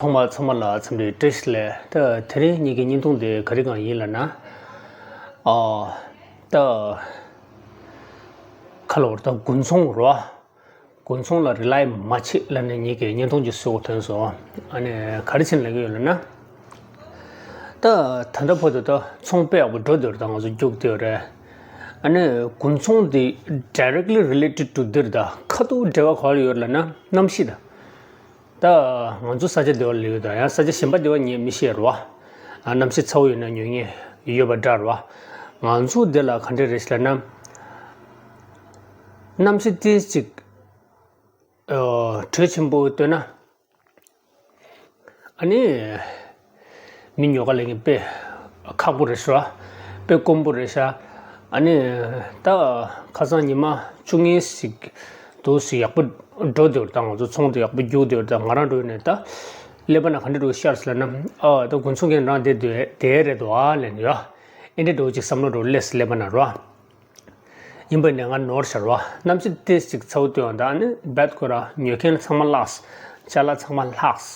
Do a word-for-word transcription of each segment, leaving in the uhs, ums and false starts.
ཚང་མ་ཚང་མ་ལ་འཚམས་འདྲི་བཀྲ་ཤིས་བདེ་ལེགས། ད་དེ་རིང་ངེད་ཀྱི་བརྙན་ཐུང་དེ་ག་རེ་གང་ཡིན་ལབ་ན། ཨ། ད་ཁ་ལོ་ད་དགུན་ཚོང་རོ། དགུན་ཚོང་ལ་རི་ལའི་མ་བྱེད་ལབ་ནས་ངེད་ཀྱི་བརྙན་ཐུང་ཅིག་བཟོ་དགོས་ཐོན་སོང་། ཨ་ནི་ག་རེ་བྱས་ནས་ལབ་ཀྱི་ཡོད་ལབ་ན། ད་ད་ལྟ་བར་དུ་ད་ཚོང་དཔེ་ཡག་པོ་འགྲོ་བསྡད་ཡོད་རེད། ད་ང་ཚོ་རྒྱུགས་བསྡད་ཡོད་རེད། ཨ་ནི་དགུན་ཚོང་དེ་directly related to འདིར་ད་ཁ་ཐུག་འབྲེལ་བ་ག་ལ་ཡོད་ལབ་ན་གནམ་གཤིས་དང་། ད་ང་ཚོ་ས་ཆ་འདི་བ་ལ་ཡོད་དང་ཡང་ས་ཆ་གཞན་པ་འདི་བ་ངས་མི་ཤེས་རོ། ཨ། གནམ་གཤིས་ཚ་བོ་ཡོད་ན་ཉོ་མཁན་ཡོད་པ་འདྲ་རོ། ང་ཚོ་འདི་ལ་ག་འདྲ་རེད་ལབ་ན། གནམ་གཤིས་ཏོག་ཙམ་ཅིག་ཨ། དྲོད་ཆེན་པོ་བཏོན་ན། ཨ་ནི། མི་ཉོ་ག་ལེན་མཁན་དཔེ་ཁག་པོ་རེད་ཤག་དཔེ་དཀོན་པོ་རེད་ཤག་ཨ་ནི། ད་ཁ་སང་ཉི་མ་བཅུ་གཉིས་ཤིག་འདུག་སེ་ཡག་པོ་འགྲོ་བསྡད་ཡོད་རེད། ད་ང་ཚོ་ཚོང་དེ་ཡག་པོ་རྒྱུགས་བསྡད་ཡོད་རེད། ད་ང་རང་འགྲོ་ནས་ད་ཀླད་པ་ན་ག་འདྲ་འགྲོ་ཤར་སོང་ལབ་ན། ཨ། ད་དགུན་ཚོང་མཁན་རང་དེ་སྡོད་དེ་རེད་འདུག་ཨ་ལབ་ནས་ཡ། ཨེ་འདྲ་འགྲོ་ཅིག་བསམ་བློ་འགྲོ་སླེབས་སོང་ཀླད་པ་ན་རོ། ཡིན་པ་ནས་ང་ནོར་ཤག་རོ། གནམ་གཤིས་ཏོག་ཙམ་ཅིག་ཚ་བོ་བཏོན་ཡོང་ད་ཨ་ནི་རྦད་ཁོ་ར་ཉོ་མཁན་ཚང་མ་བརླགས། ཅ་ལག་ཚང་མ་བརླགས།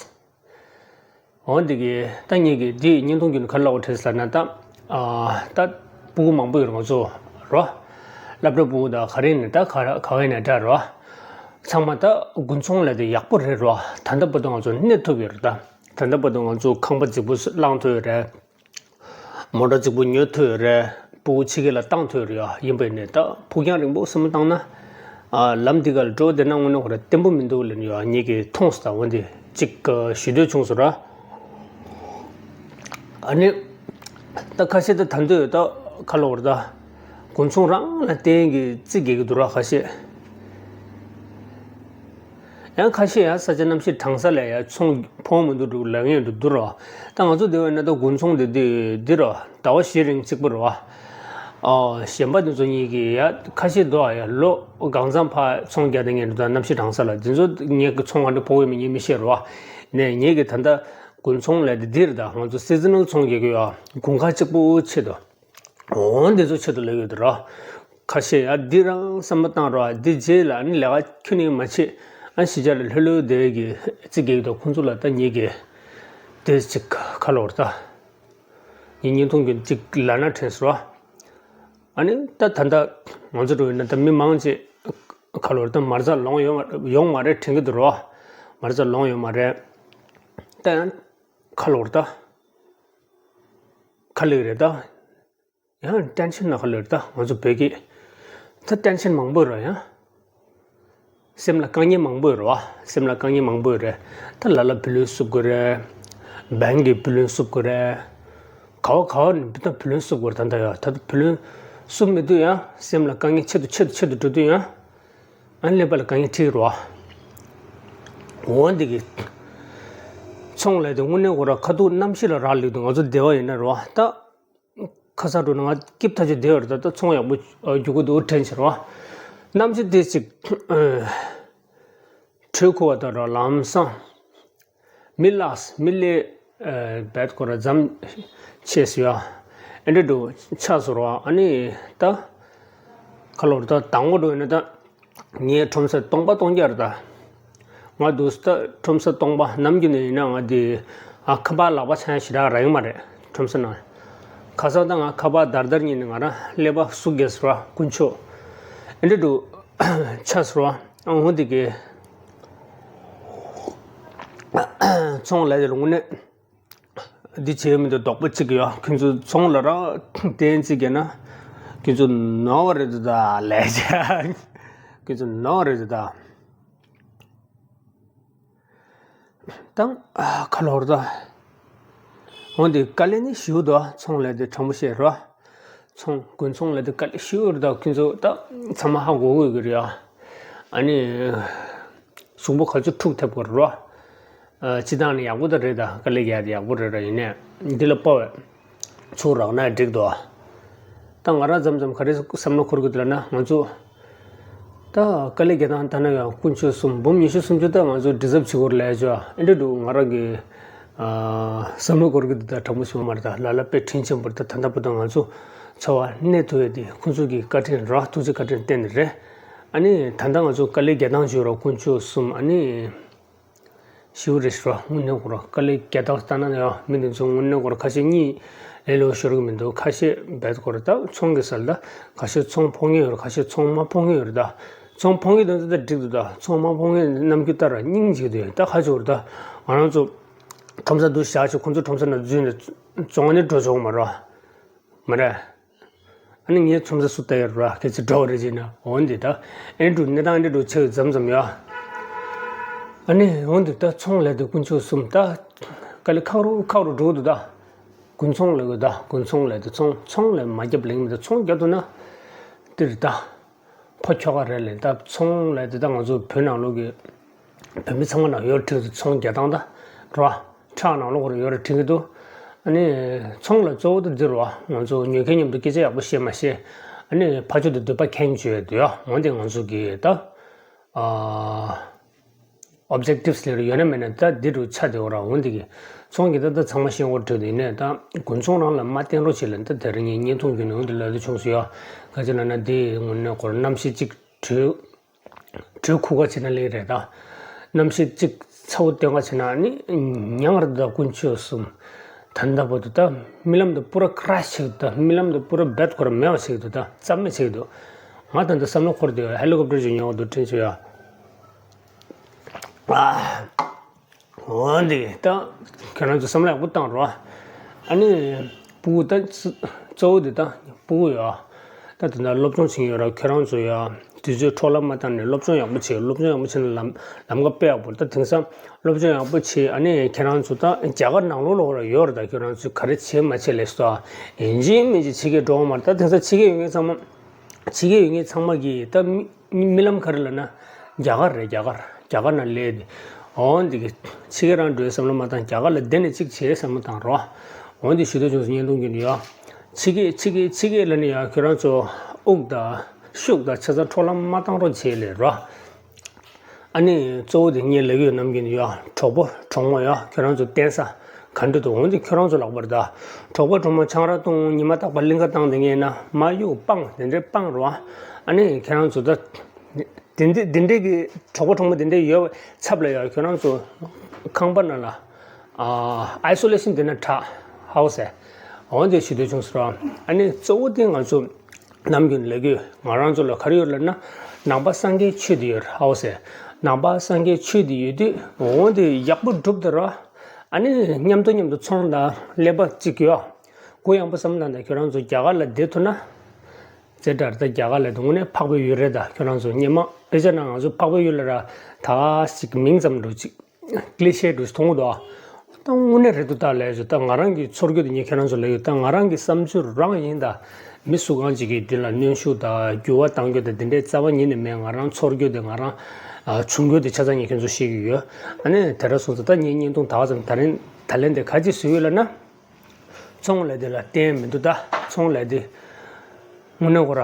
འོ་འདི་གི་ད་ངེད་ཀྱི་འདི་བརྙན་ཐུང་བརྒྱུད་ནས་ག་རེ་ལབ་དགོས་དྲན་སོང་ལབ་ན། ད་ཨ། ད་ཕྲུ་གུ་མང་པོ་ཡོད་རེད་ང་ཚོ་རོ། སློབ་གྲྭ་ཕྲུ་གུ་དང་ག་རེ་ནས་ད་ག་ར་ག་བ་ནས་འདྲ་རོ། ཚང་མ་ད་དགུན་ཚོང་ལས་དེ་ཡག་པོ་རེད་རོ། ད་ལྟ་བར་དུ་ང་ཚོ་གནས་ཐུབ་ཡོད་རེད། ད་ད་ལྟ་བར་དུ་ང་ཚོ་ཁང་པ་རྫིག་པོ་བསླངས་ཐུབ་ཡོད་རེད། མོ་ཊ་རྫིག་པོ་ཉོ་ཐུབ་ཡོད་རེད། ཕྲུ་གུ་ཕྱི་རྒྱལ་ལ་བཏང་ཐུབ་ཡོད་རེད། ཡིན་པ་ཡིན་ནའི་ད་ཕུགས་རྒྱང་རིང་པོ་བསམ་བློ་བཏང་ན། ཨ། ལམ་འདི་ག་ལ་འགྲོ་བསྡད་ན་དངོས་གནས་ཁོ་ར་བརྟན་པོ་མི་འདུག་ལབ་ནས་ཡོད། ངེད་ཀྱིས་མཐོང་སོང་། ད་འོན་ཏེ་གཅིག་ཞུ་འདོད་བྱུང་སོང་ར། ཨ་ནི། ད་ཁ་ཤས་ད་ད་འདོད་ད་ཁ་ལོ་བར་ད་དགུན་ཚོང་རང་ལ་བརྟེན་གྱི་རྩི་རྒྱག་གི་འདུག་ར་ཁ་ཤས། ཡང་ཁ་ཤས་ཡང་ས་ཆ་གནམ་གཤིས་གྲང་ས་ལ་ཡང་ཚོང་ཕོན་མི་འདུག་འདུག་ལབ་མཁན་འདུག་འདུག་རོ། ད་ང་ཚོ་འདི་བས་ན་ད་དགུན་ཚོང་འདི་འདི་འདི་རོ། ཟླ་བ་བཞི་རིང་གཅིག་པ་རོ། ཨོ། གཞན་པ་འདི་ཚོ་གཉིས་ཀྱིས་ཡ་ཁ་ཤས་འདུག་ཡ་ལོ་གང་ཚང་ཕར་ཚོང་རྒྱག་བསྡད་མཁན་འདུག་ད་གནམ་གཤིས་གྲང་ས་ལ་འདི་ཚོ་ངེད་ཀྱི་ཚོང་ག་འདྲ་ཕོག་ཡོད་མེད་ངས་མི་ཤེས་རོ། ནས་ངེད་ཀྱི་ད་ལྟ་དགུན་ཚོང་ལས་འདི་འདིར་ད་ང་ཚོ་སི་ཛི་ནལ་ཚོང་རྒྱག་གི་ཡོད། དགུན་ཁ་གཅིག་པོ་ཆེད་དུ། འོ་འདི་ཚོ་ཆེད་དུ་ལས་ཡོད་དུ་རོ། ཁ་ཤས་ཡ་འདི་རང་བསམ་བློ་བཏང་རོགས། འདི་རྗེས་ལ་ནི་ལས་ཀ་ཁྱོན་ནས་མ་བྱེད། ཨ་གཞིས་ཆགས་ལ་ལྷོད་ལྷོད་བསྡད་ཀྱི་རྩི་རྒྱག་གི་འདུག་ཁོང་ཚོ་ལ་ད་ངེད་ཀྱིས་དེ་ཅིག་ཁ་ལོ་བར་ད་ངེད་བརྙན་ཐུང་གི་ཅིག་ལབ་ན་དྲན་སོང་རོ། ཨ་ནི་ད་ད་ལྟ་ང་ཚོ་འགྲོ་ཡིན་ན་ད་མི་མང་ཆེ་ཁ་ལོ་བར་ད་མ་རྩ་ལོང་ཡོང་ཡོང་མ་རེད་དྲན་གྱི་འདུག་རོ། མ་རྩ་ལོང་ཡོང་མ་རེད། ད་ཡང་ཁ་ལོ་བར་ད་ཁ་ལིག་རེད་ད། ཡང་ཊེན་ཤན་ན་ཁ་ལོ་རེད་ད་ང་ཚོ་བོད་སྐད། ད་ཊེན་ཤན་མང་པོ་ཡོད་ར་ཡང་། སེམས་ལ་དཀའ་ངལ་མང་པོ་ཡོད་ར་བ། སེམས་ལ་དཀའ་ངལ་མང་པོ་ཡོད་རེད། ད་ལ་ལ་བུ་ལོན་བསུབ་དགོས་རེད། བྷེང་གི་བུ་ལོན་བསུབ་དགོས་རེད། ག་བ་ག་བ་ནས་ད་བུ་ལོན་བསུབ་དགོས་རེད་ད་ལྟ་ཡ། ད་ལྟ་བུ་ལོན་བསུབ་མི་འདུག་ཡང་སེམས་ལ་དཀའ་ངལ་ཆེ་དུ་ཆེ་དུ་ཆེ་དུ་འགྲོ་དུས་ཡང་། ཨ་ནི་ཀླད་པ་ལ་དཀའ་ངལ་འཕྲད་ར་བ། འོ་འདི་གི་ཚོང་ལས་དེ་དངོས་གནས་ཁོ་ར་ཁ་ཐུག་གནམ་གཤིས་ལ་རག་ལས་འདུག་ང་ཚོ་སྡེ་བ་ཡིན་ན་ར་བ་ད། ཁ་སང་འགྲོ་ན་ང་སྐྱིད་ཐག་ཆོད་བསྡད་ཡོད་རེད། ད་ད་ཚོང་ཡག་པོ་རྒྱུག་གི་འདུག་དྲན་ཕྱིར་བ། གནམ་གཤིས་དེ་ཅིག་དྲོད་ཁུ་བ་དང་ར་ལམ་སང་མི་ལགས་མི་ལས་བད་ཁོ་ར་འཇམ་ཆེ་སི་ཡ་ཨེ་འདྲ་འདུག་ཆགས་སོང་ར། ཨ་ནི་ད་ཁ་ལོར་ད་དང་པོ་འགྲོ་ཡིན་ན་ད། ངའི་ཁྲོམ་ས་སྟོང་པ་སྟོང་རྐྱང་རེད་ད། ང་འདུག་ས་ད་ཁྲོམ་ས་སྟོང་པ་ནམ་རྒྱུན་ནས་ཡིན་ན་ང་འདི་ཨ་ཁ་པར་ལག་པ་འཆང་ཡ་ཞེ་དྲག་རག་གི་མ་རེད་ཁྲོམ་ས་ནང་། ཁ་སང་ད་ང་ཁ་པར་དར་དར་ཉིན་ནས་ང་རང་ཀླད་པ་སུ་རྒས་སོང་ར་དཀོན་མཆོག་ཨེ་འདྲ་འདུག་ཆགས་སོང་ར། ཨ་འོ་འདི་གི་ཚོང་ལས་དེ་ལ་དངོས་གནས། འདི་བྱས་མི་འདུག་རྡོག་པ་གཅིག་ཡོད། ཁྱོད་ཚོ་ཚོང་ལ་རང་བརྟེན་ཅིག་བརྒྱབ་ན། ཁྱོད་ཚོ་ནོར་བ་རེད་འདུག་ད་ལས་བྱ། ཁྱོད་ཚོ་ནོར་བ་རེད་འདུག་ད། ད་ཁ་ལོར་ད། འོན་ཏེ་དཀའ་ལས་ནི་ཞེ་པོ་འདུག་ཚོང་ལས་དེ་དྲང་པོ་བཤད་རོ། ཚོང་དགུན་ཚོང་ལས་དེ་དཀའ་ལས་ཞེ་པོ་རེད་ད། ཁྱོད་ཚོ་ད་ཚང་མ་ཧ་གོ་གི་ཡོད་ཀྱི་རེད་ཨ། ཨ་ནི། གཟུགས་པོ་ག་ཚོད་འཁྲུག་ཐེབས་དགོས་རེད་རོ། ཨ། སྤྱི་བཏང་ནས་ཡག་པོ་ད་རེད་ད། དཀའ་ལས་རྒྱག་ཡག་པོ་རེད་ར། ཡིན་ནའི་འདི་ལ་དཔའ་བས་ཚུར་རག་ན་འགྲིག་འདུག་ད་ང་རང་མཚམས་མཚམས་ག་རེ་བསམ་བློ་འཁོར་གི་འདུག་ལབ་ན། ང་ཚོ་ད་དཀའ་ལས་རྒྱག་སྟངས་ལྟ་ན་ཡང་དཀོན་མཆོག་གསུམ་འབུམ་ཉི་ཤུ་སུམ་ཅུ་ད་ང་ཚོ་ཌི་ཛརབ་བྱེད་དགོས་རེད་ལབ་ཡ་ཅོ་ཨེ་འདྲ་འདུག་ང་རང་གི་ཨ། བསམ་བློ་འཁོར་གི་འདུག་ད་དྲང་པོ་ཞུ་བ་མ་རེད་ད། ལ་ལ་དཔེ་དྲིན་ཆེན་པོ་རེད་ད། ད་ལྟ་བར་དུ་ང་ཚོ་འཚོ་བ་གནས་ཐུབ་ཡ་དེ་ཁོང་ཚོ་གི་བཀའ་དྲིན་ར། ཐུགས་རྗེ་བཀའ་དྲིན་བརྟེན་ནས་རེད། ཨ་ནི་ད་ལྟ་ང་ཚོ་དཀའ་ལས་རྒྱག་སྟངས་ཅོ་ར་དཀོན་མཆོག་གསུམ། ཨ་ནི། ཞིའུ་རེ་ཤི་ར་དངོས་གནས་སྐོར་དཀའ་ལས་རྒྱ་ཐག་ལྟ་ན་ཡང་མི་འདི་ཚོ་དངོས་གནས་སྐོར་ཁ་ཤས་གཉིས་ལས་ལོ་ཤོར་གི་མི་འདུག་ཁ་ཤས་བེད་སྐོར་ད་ཚོང་གི་སལ་ད་ཁ་ཤས་ཚོང་ཕོག་ངེས་ཡོད་རེད། ཁ་ཤས་ཚོང་མ་ཕོག་ངེས་ཡོད་རེད། ད་ཚོང་ཕོག་ངེས་འདུག་ད་འགྲིག་འདུག་ད་ཚོང་མ་ཕོག་ངེས་རྣམས་ཀྱི་ལྟར་སྙིང་རྗེ་འདུག་ད་ཁ་ཆོར་ད་ང་རང་ཚོ་ཁྲོམ་ས་འདུ་བཞག་ཆོག་ཁོང་ཚོ་ཁྲོམ་ས་ན་འཛུལ་ནས་བཙོང་ནས་འགྲོ་ཆོག་མ་རེད། མ་རེད། ཨ་ནི་ངའི་ཚོང་ས་སུ་ལྟ་ཡར་ར་ཁྱེད་ཚོ་འགྲོ་རེ་བྱས་ན་འོན་ཏེ་ད་ཨེ་འགྲུ་གནས་སྟངས་འདི་འགྲོ་ཆེ་བའི་མཚམས་མཚམས་ཡ། ཨ་ནི་འོན་ཏེ་ད་ཚོང་ལས་དེ་དཀོན་མཆོག་གསུམ་ད་དཀའ་ལས་ཁག་རུ་ཁག་རུ་འགྲོ་འདུག་ད་དགུན་ཚོང་ལས་དགོས་ད་དགུན་ཚོང་ལས་དེ་ཚོང་ཚོང་ལས་མ་རྒྱབ་ལེང་མི་ད་ཚོང་རྒྱབ་འདུག་ན་འདིར་ད། ཕོ་ཁྱོ་ག་རེད་ལས་ད་ཚོང་ལས་དེ་ད་ང་ཚོ་བོད་ནང་ལོགས་ཀྱི་བོད་མི་ཚང་མ་ནང་ཡོད་ཁྲིད་དུ་ཚོང་རྒྱག་སྟངས་ད་རོ་ཁྲག་ནང་ལོགས་ཁོ་ར་ཡོད་ར་ཁྲིད་ཀྱི་འདུག་ཨ་ནི་ཚོང་ལ་གཙོ་བོ་དེ་འདི་རོ་ང་ཚོ་ཉོ་མཁན་མཉམ་དུ་སྐད་ཆ་ཡག་པོ་བཤད་མ་ཤེས། ཨ་ནི་ཕ་ཆོས་དེ་འདོད་པ་ཁེངས་བཅུག་ཡོད་དུ་ཡོ་འོན་ཏེ་ང་ཚོ་གི་ད་ཨོབ་ཇེག་ཊིབ་སི་ལས་ཡོད་ན་མེད་ན་ད་འདི་རུ་ཆ་དེ་འོ་ར་འོན་ཏེ་གི་ཚོང་གི་ད་ད་ཚང་མ་ཤེས་འོ་འདྲ་དེ་ནས་ད་དགུན་ཚོང་རང་ལ་མ་བརྟེན་རོགས་བྱེད་ལ་ད་དེ་རིང་ངས་བརྙན་ཐུང་བརྒྱུད་ནས་འོ་འདི་ལ་དུ་བྱུང་སོ་ཡོ་ག་ཅི་ན་ན་འདི་དངོས་གནས་ཁོ་ར་གནམ་གཤིས་གཅིག་དྲོད་དྲོད་ཁུག་ག་བྱེད་ན་ལེགས་རེད་ད། གནམ་གཤིས་གཅིག་ཚ་བོ་སྟོན་ག་བྱེད་ན་ནི་མྱང་རེད་ད་དཀོན་མཆོག་གསུམ། ད་ལྟ་བར་དུ་ད་རྨི་ལམ་དུ་པུ་ར་ཁྲ་ཆེ་གི་འདུག་ད་རྨི་ལམ་དུ་པུ་ར་རྦད་ཁོ་ར་མེད་པ་ཆེ་གི་འདུག་ད་རྩ་མེད་ཆེ་གི་འདུག་ང་ད་ལྟ་བསམ་བློ་འཁོར་དུ་ཡོད་ཧེ་ལི་ཀོབ་ཊར་ཅིག་ཉོ་གི་འདུག་དྲན་བྱུང་ཡ། འོ་འདི་ད་ཁྱོད་རང་ཚོ་བསམ་བློ་ཡག་པོ་བཏང་རོགས། ཨ་ནི་སྤུ་གུ་ད་གཙོ་བོ་འདི་ད་སྤུ་གུ་ཡོད། ད་དེ་འདྲ་སློབ་སྦྱོང་བྱེད་ཀྱི་ཡོད་ར་ཁྱོད་རང་ཚོ་ཡ་དུས་ཚོད་འཕྲོ་བརླག་མ་བཏང་ནས་སློབ་སྦྱོང་ཡག་པོ་བྱེད། སློབ་སྦྱོང་ཡག་པོ་བྱེད་ན་ལམ་ལམ་ཁ་དཔེ་ཡག་པོ་རེད། ད་དེང་སང་སློབ་སྦྱོང་ཡག་པོ་བྱེད། ཨ་ནི་ཁྱེད་རང་ཚོ་ད་རྒྱ་གར་ནང་ལོགས་ལོགས་ར་ཡོད་རེད། ད་ཁྱོད་རང་ཚོས་ག་རེ་བྱེད་མ་བྱེད་ལས་སོ་ཡིན་གཅིག་མིན་གཅིག་ཕྱི་རྒྱལ་འགྲོ་བ་མ་རེད། ད་དེང་སང་ཕྱི་རྒྱལ་ཡོད་མཁན་ཚང་མ་ཕྱི་རྒྱལ་ཡོད་མཁན་ཚང་མ་གིས་ད་རྨི་རྨི་ལམ་ག་རེ་ལབ་ན་རྒྱ་གར་རེད། རྒྱ་གར་རྒྱ་གར་ནང་སླེབས་ཏེ་འོ་འདི་གི་ཕྱི་རྒྱལ་རང་འགྲོའི་བསམ་བློ་མ་བཏང་། རྒྱ་གར་ལ་བསྡད་ནས་གཅིག་བྱེད་བསམ་བློ་བཏང་རོགས། འོ་འདི་ཞུ་དོན་ཅུང་ཟད་བརྙན་ཐུང་གི་ནི་ཡོད། ཕྱི་རྒྱལ་ཕྱི་རྒྱལ་ཕྱི་རྒྱལ་ལ་ནི་ཡ་ཁྱོད་རང་ཚོ་དབུགས་དང་ཤུགས་དང་ཆ་ཚང་འཕྲོ་བརླག་མ་བཏང་རོགས་བྱེད་ལས་རོགས། ཨ་ནི་གཙོ་བོ་དེ་ངས་ལབ་ཡོད་ནམ་རྒྱུན་ཡོད་གྲོགས་པོ་གྲོགས་མོ་ཡོད་ཁྱོད་རང་ཚོ་བསྟེན་ས་ག་འདྲ་འདུག་འོན་ཏེ་ཁྱོད་རང་ཚོ་ལག་པར་ད་གྲོགས་པོ་གྲོགས་མོ་ཆང་རག་བཏུང་ཉི་མ་རྟག་པར་གླིང་ག་བཏང་དེ་ངས་ན་མ་གཡུག་སྤང་དེ་འདྲའི་སྤང་རོགས། ཨ་ནི་ཁྱོད་རང་ཚོ་ད་དེ་འདྲ་དེ་འདྲའི་གི་གྲོགས་པོ་གྲོགས་མོ་དེ་འདྲའི་ཡོད་ཚབ་ལ་ཡོད་ཁྱོད་རང་ཚོ་ཁང་པ་ནང་ལ་ཨ་ཨའི་སོ་ལེ་ཤན་དེ་ན་དྲག་ཧའོ་ཟེར། འོན་ཏེ་ཞུ་འདོད་བྱུང་ཟེར་རོགས། ཨ་ནི་གཙོ་བོ་དེ་ང་ཚོ་ནམ་རྒྱུན་ལས་ཀྱི་ང་རང་ཚོ་ལ་ག་རེ་ཡོད་ལབ་ན་ནང་པ་སངས་རྒྱས་ཆོས་འདི་ཡོད་རེད་ཧའོ་ཟེར། ནང་པ་སངས་རྒྱས་ཆོས་འདི་ཡོད་དུས་འོ་འདི་ཡག་པོ་སྒྲུབ་དེ་ར། ཨ་ནི་མཉམ་དུ་མཉམ་དུ་ཚོང་དང་ཀླད་པ་གཅིག་ཡོད། གུ་ཡངས་པོ་བསམ་དང་ད་ཁྱོད་རང་ཚོ་རྒྱ་གར་ལ་བསྡད་ཐུབ་ན། ཙེ་དྲག་ད་རྒྱ་གར་ལ་དུང་ནས་འཕགས་པའི་ཡུལ་རེད། ད་ཁྱོད་རང་ཚོ་སྙེ་མ་དཔེ་ཆ་ནང་ང་ཚོ་འཕགས་པའི་ཡུལ་ལ་ར་ད་ཞིག་མིང་ཙམ་འགྲོ་ཅིག་ཀླི་ཤེ་འདྲ་ཞིག་མཐོང་གི་འདུག་ད་དངོས་གནས་རེད་འདུག་ད་ལས་ཞུ་ད་ང་རང་གི་ཚོར་རྒྱུ་དེ་ངས་ཁྱེད་རང་ཚོ་ལ་ཡོད། ད་ང་རང་གི་བསམ་ཚུལ་རང་ཡིན། ད་མི་སུ་གང་ཅིག་གིས་འདི་ལ་གནོན་ཤུགས་དང་འགྱུར་བ་གཏང་རྒྱུ་དང་འདི་འདྲའི་རྩ་བ་ཉིད་ནས་མེད། ང་རང་ཚོར་རྒྱུ་དེ་ང་རང་བྱུང་རྒྱུ་དེ་ཆ་ཚང་ངས་ཁྱེད་ཚོ་བཤད་ཀྱི་ཡོད། ཨ་ནི་དེ་འདྲ་སོང་ཙང་ད་ངས་བརྙན་ཐུང་ད་ག་ཙམ་ད་རིང་ད་ལན་དེ་ག་ཅི་བཟོས་ཡོད་ལབ་ན། ཚོང་ལས་དེ་ལ་བརྟེན་མི་འདུག་ད་ཚོང་ལས་དེ་དངོས་གནས་ཁོ་ར་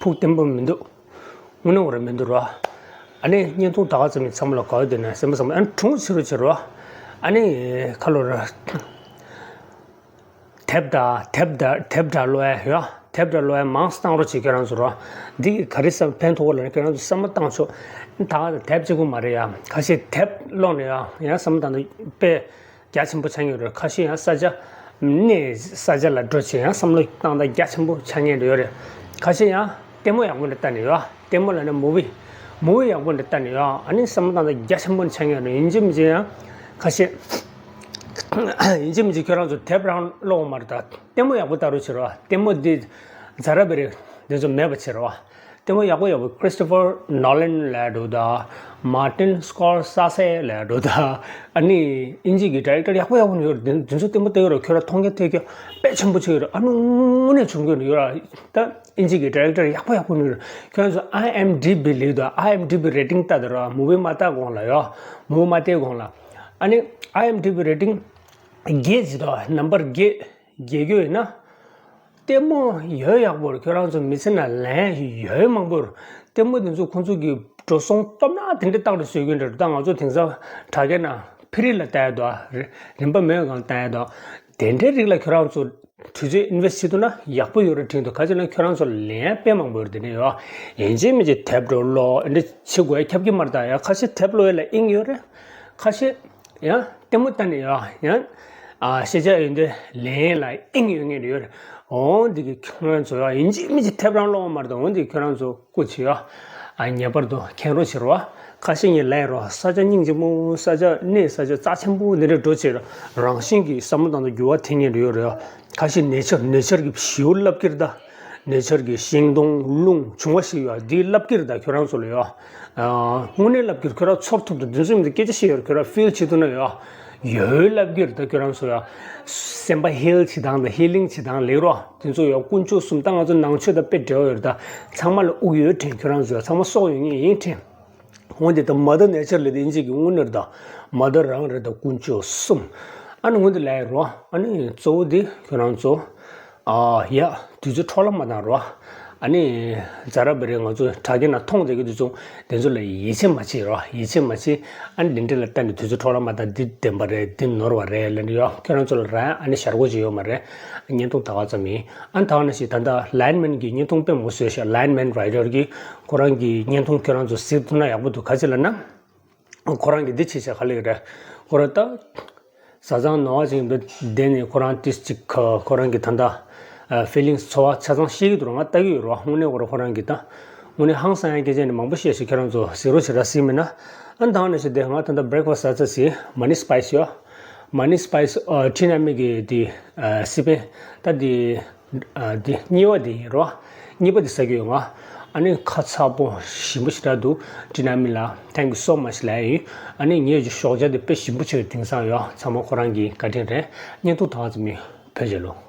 ཕུགས་བརྟན་པོ་མི་འདུག་དངོས་གནས་ཁོ་ར་མི་འདུག་ར། ཨ་ནི་བརྙན་ཐུང་ད་ག་ཙམ་ཡིན་ཚང་མ་ལ་དགའ་བ་དེ་ན་སེམས་པ་བཟང་པོ་ཨ་ནི་གྲོངས་ཕྱི་རུ་ཕྱི་རུ་ཨ་ནི་ཁ་ལོ་ར་དེབ་ད་དེབ་ད་དེབ་དྲ་ལོ་ཨེ་ཡོ་དེབ་དྲ་ལོ་ཨེ་མང་སྟངས་རོ་བྱེད་ཁྱོད་རང་ཚོ་ར་འདི་གི་ག་རེ་བསམ་ཕན་ཐོགས་ལ་ཁྱོད་རང་ཚོ་བསམ་བློ་བཏང་ཆོག་ད་ག་དེབ་གཅིག་པུ་མ་རེད་ཡ་ཁ་ཤས་དེབ་ཀློག་ནས་ཡ་ཡང་བསམ་བློ་བཏང་ནས་དཔེ། རྒྱ་ཆེན་པོ་ཆགས་ངེས་རེད། ཁ་ཤས་ཡང་ས་ཆ་གནས་ས་ཆ་ལ་འགྲོ་བྱས་ཡང་བསམ་བློ་བཏང་སྟངས་རྒྱ་ཆེན་པོ་ཆགས་ངེས་རེད་ཡོད་རེད། ཁ་ཤས་ཡང་ལྟད་མོ་ཡག་པོ་འདྲ་ལྟ་ནས་ཡོད། ལྟད་མོ་ལབ་ན་མུ་བི། མུ་བི་ཡག་པོ་འདྲ་ལྟ་ནས་ཡོད། ཨ་ནི་བསམ་བློ་བཏང་སྟངས་རྒྱ་ཆེན་པོ་ཆགས་ངེས་རེད། ཡིན་གཅིག་མིན་གཅིག་ཡང་ཁ་ཤས་ཡིན་གཅིག་མིན་གཅིག་ཁྱོད་རང་ཚོ་དེབ་རང་ཀློག་མ་རེད། ད་ལྟད་མོ་ཡག་པོ་ལྟ་རོགས་བྱེད་རོགས། ལྟད་མོ་འདི་ཛ་ར་བེ་རི་འདི་ཚོ་མེད་པ་བྱེད་རོགས། ལྟད་མོ་ཡག་པོ་ཡག་པོ་Christopher Nolan་ལབ་འདུག་ད། Martin Scorsese་ལབ་འདུག་ད། ཨ་ནི་ཨིན་ཇི་གི་ཌི་རེག་ཊར་ཡག་པོ་ཡག་པོ་ཡོད་རེད། འདི་ཚོ་ལྟད་མོ་ལྟ་ཡོད་རེད། ཁྱོད་རང་མཐོང་རྒྱ་ཐོས་རྒྱ་དཔེ་ཆེན་པོ་ཆགས་ཡོད་རེད། ཨ་ནི་དངོས་གནས་བྱུང་གི་ཡོད་རེད། ད་ཨིན་ཇི་གི་ཌི་རེག་ཊར་ཡག་པོ་ཡག་པོ་ཡོད་རེད། ཁྱོད་རང་ཚོ་ཨའི་ཨེམ་ཌི་བི་ལབ་ད། ཨའི་ཨེམ་ཌི་བི་རེ་ཊིང་ལྟ་དེ་ར་མུ་བི་མ་ལྟ་གོང་ལ་ཡོད། མུ་བི་མ་བལྟས་གོང་ལ་ཨ་ནི་ཨའི་ཨེམ་ཌི་བི་རེ་ཊིང་བརྒྱད་ཅིག་འདུག་ནམ་བར་བརྒྱད། རྒྱལ་རྒྱུ་ཡིན་ན། ལྟད་མོ་ཡོད་ཡག་པོ་རེད། ཁྱོད་རང་ཚོ་མི་ཚེ་ནང་ལེན་ཡོད་མང་པོ་རེད། ལྟད་མོ་དེ་ཚོ་ཁོང་ཚོ་གི་འགྲོ་སོང་སྟོབས་ན་དེ་འདྲ་བཏང་རེ་བཟོས་ཀྱི་འདྲ་རེད། ད་ང་ཚོ་དེང་སང་དྲ་རྒྱ་ནང་ཕི་རི་ལ་ལྟ་ཡ་འདུག་རི་རིན་པ་མེད་གང་ལྟ་ཡ་འདུག་དེ་འདྲའི་རིགས་ལ་ཁྱོད་རང་ཚོ་དུས་ཚོད་ཨིན་ཝེ་སི་བྱེད་ཐུབ་ན་ཡག་པོ་ཡོད་རེད་དྲན་འདུག་ག་ཅི་ན་ཁྱོད་རང་ཚོ་ལེན་ཡ་དཔེ་མང་པོ་ཡོད་རེད། དེ་ནས་ཡོད་ཡིན་གཅིག་མིན་གཅིག་དེབ་འགྲོ་ཀློག་འདི་འདྲ་བྱེད་དགོས་ཡ་ཁྱབ་ཀྱི་མ་རེད། ད་ཡ་ཁ་ཤས་དེབ་ཀློག་ཡ་ལ་དབྱིངས་ཡོད་རེད། ཁ་ཤས། ཡང་ལྟད་མོ་ལྟ་ནས་ཡོད། ཡང་ཨ་ཤེས་བྱ་ཡོན་ཏན་ལེན་ལ་དབྱིངས་ཡོད་ངེས་ཡོད་རེད། འོ་འདི་གི་ཁྱོད་རང་ཚོ་ཡང་ཡིན་གཅིག་མིན་གཅིག་ཐེབས་རང་སློང་བ་མ་རེད་དོ། འོ་འདི་ཁྱོད་རང་ཚོ་སྐུ་མཁྱེན་ཡོད། ཨ་ངེས་པར་དུ་མཁྱེན་རོགས་བྱེད་རོགས། ཁ་ཤས་ངས་ལབ་ཡོད་རོགས། ས་ཆ་སྙིང་རྗེ་མོ། ས་ཆ་གནས་ས་ཆ་རྩ་ཆེན་པོ་འདི་འདྲ་འགྲོ་བྱེད་རང་བཞིན་གྱིས་བསམ་བློ་བཏང་དུས་འགྱུར་བ་ཐེབས་ངེས་ཡོད་རེད། ཁ་ཤས་ནེ་ཆར་ནེ་ཆར་གྱི་བྱིའུ་ལབ་ཀྱི་རེད་ད། ནེ་ཆར་གྱི་ཤིང་སྡོང་རླུང་བྱུང་བ་ཞིག་ཡོད། འདི་ལབ་ཀྱི་རེད་ད། ཁྱོད་རང་ཚོ་ལ་ཡོད། ཨ་དངོས་གནས་ལབ་ཀྱི་རེད། ཁྱོད་རང་ཚོར་ཐུབ་དང་འདི་ཚོ་མི་འདི་སྐད་ཆ་བཤད་ཡོད་རེད། ཁྱོད་རང་ཕིལ་བྱེད་ཐུབ་ན་ཡོད། ཡོད་ལབ་ཀྱི་རེད་ད། ཁྱོད་རང་ཚོ་ཡོད། སེམས་པ་ཧིལ་བྱེད་སྟངས་དང་ཧི་ལིང་བྱེད་སྟངས་ལེགས་རོགས། དེ་ཚོ་ཡོད། དཀོན་མཆོག་གསུམ་ད་ང་ཚོ་ནང་ཆོས་དང་དཔེ་འབྲེལ་བ་ཡོད་རེད་ད། ཚང་མ་ལ་དབུགས་ཡོད་དྲན། ཁྱོད་རང་ཚོ་ཡོད། ཚང་མ་སྲོག་ཡོད་ངེས་ཡིན་དྲན། འོན་ཏེ་ད་མ་དར་ནེ་ཆར་ལ་དེ་ཨིན་ཇི་གི་དངོས་གནས་རེད་ད། མ་དར་རང་རེད་ད། དཀོན་མཆོག་གསུམ། ཨ་ནི་འོན་ཏེ་ལབ་ཡོད་རོགས། ཨ་ནི་གཙོ་བོ་དེ་ཁྱོད་རང་ཚོ། ཨ་ཡ། དུས་ཚོད་འཕྲོ་བརླག་མ་བཏང་རོགས། ཨ་ནི་ཛ་ར་བི་རེ་ང་ཚོ་དྲ་རྒྱ་ནང་མཐོང་བསྡད་ཀྱི་དུས་ཚོད་དེ་ཚོ་ལ་ཡིད་ཆེས་མ་བྱེད་རོགས། ཡིད་ཆེས་མ་བྱེད། ཨ་ནི་དེ་འདྲ་ལ་ལྟ་ནས་དུས་ཚོད་འཕྲོ་བརླག་མ་བཏང་། འདི་བདེན་པ་རེད། འདི་ནོར་བ་རེད་ལབ་ནས་ཡོད། ཁྱོད་རང་ཚོ་ལ་ར་ཨ་ནི་ཞར་གོ་ཅིག་ཡོད་མ་རེད། བརྙན་ཐུང་ད་ག་ཙམ་ཡིན། ཨ་ནི་ད་ག་ནང་བཞིན་ད་ལྟ་ལའིན་མན་གྱི་བརྙན་ཐུང་དཔེ་མང་པོ་བཟོས་ཤག་ལའིན་མན་རའི་ཊར་གྱིས་ཁོ་རང་གི་བརྙན་ཐུང་ཁྱོད་རང་ཚོ་གཟིགས་ཐུབ་ན་ཡག་པོ་འདུག་ག་ཅི་ལབ་ན། ཁོ་རང་གིས་འདི་བྱས་ཤག་ག་ལེ་རེད། ཁོ་རང་ད་བཟའ་ཚང་ནོར་བ་ཅིག་ཡིན་པའི་བསྡད་ནས་ཁོ་རང་ཏིས་ཅིག་ཁོ་རང་གི་ད་ལྟ་ཕི་ལིང་སི་ཚོར་བ་ཆ་ཚང་བཤད་ཀྱི་འདུག་ར། ང་ལྟ་གི་ཡོད་ར། དངོས་གནས་ཁོ་རང་ཁོ་རང་གི་ད་དངོས་གནས་ཧང་སང་ཡ་སྐད་ཆ་ནི་མང་པོ་བཤད་ཤག་ཁྱོད་རང་ཚོ་གཟིགས་རོགས་བྱེད་ར། གཟིགས་མེད་ན། ཨ་ནི་ད་ག་ནང་བཞིན་བསྡད། ང་ད་ལྟ་བྷི་རེག་ཕ་སི་ཟ་ཚར་ཟིན། མ་ནི་སི་པའི་སི་ཡོད། མ་ནི་སི་པའི་སི་ཨ་ཊི་ན་མི་གི་དེ་ཨ་སི་པན་ད་དེ། ཨ་དེ་གཉིས་པ་དེ་ཡིན་རོ། གཉིས་པ་དེ་ཟ་གི་ཡོད་ང་། ཨ་ནི་ཁ་ཚ་པོ་ཞིམ་པོ་ཞེ་དྲག་འདུག་ཊི་ན་མི་ལ་thank you so much ལབ་ཡིན། ཨ་ནི་ངའི་ཞོགས་ཇ་དེ་དཔེ་ཞིམ་པོ་བྱས་དེང་སང་ཡོད། ཚང་མ་ཁོ་རང་གི་བཀའ་དྲིན་རེད། བརྙན་ཐུང་ད་ག་ཙམ་ཡིན། བོད་རྒྱལ་ལོ།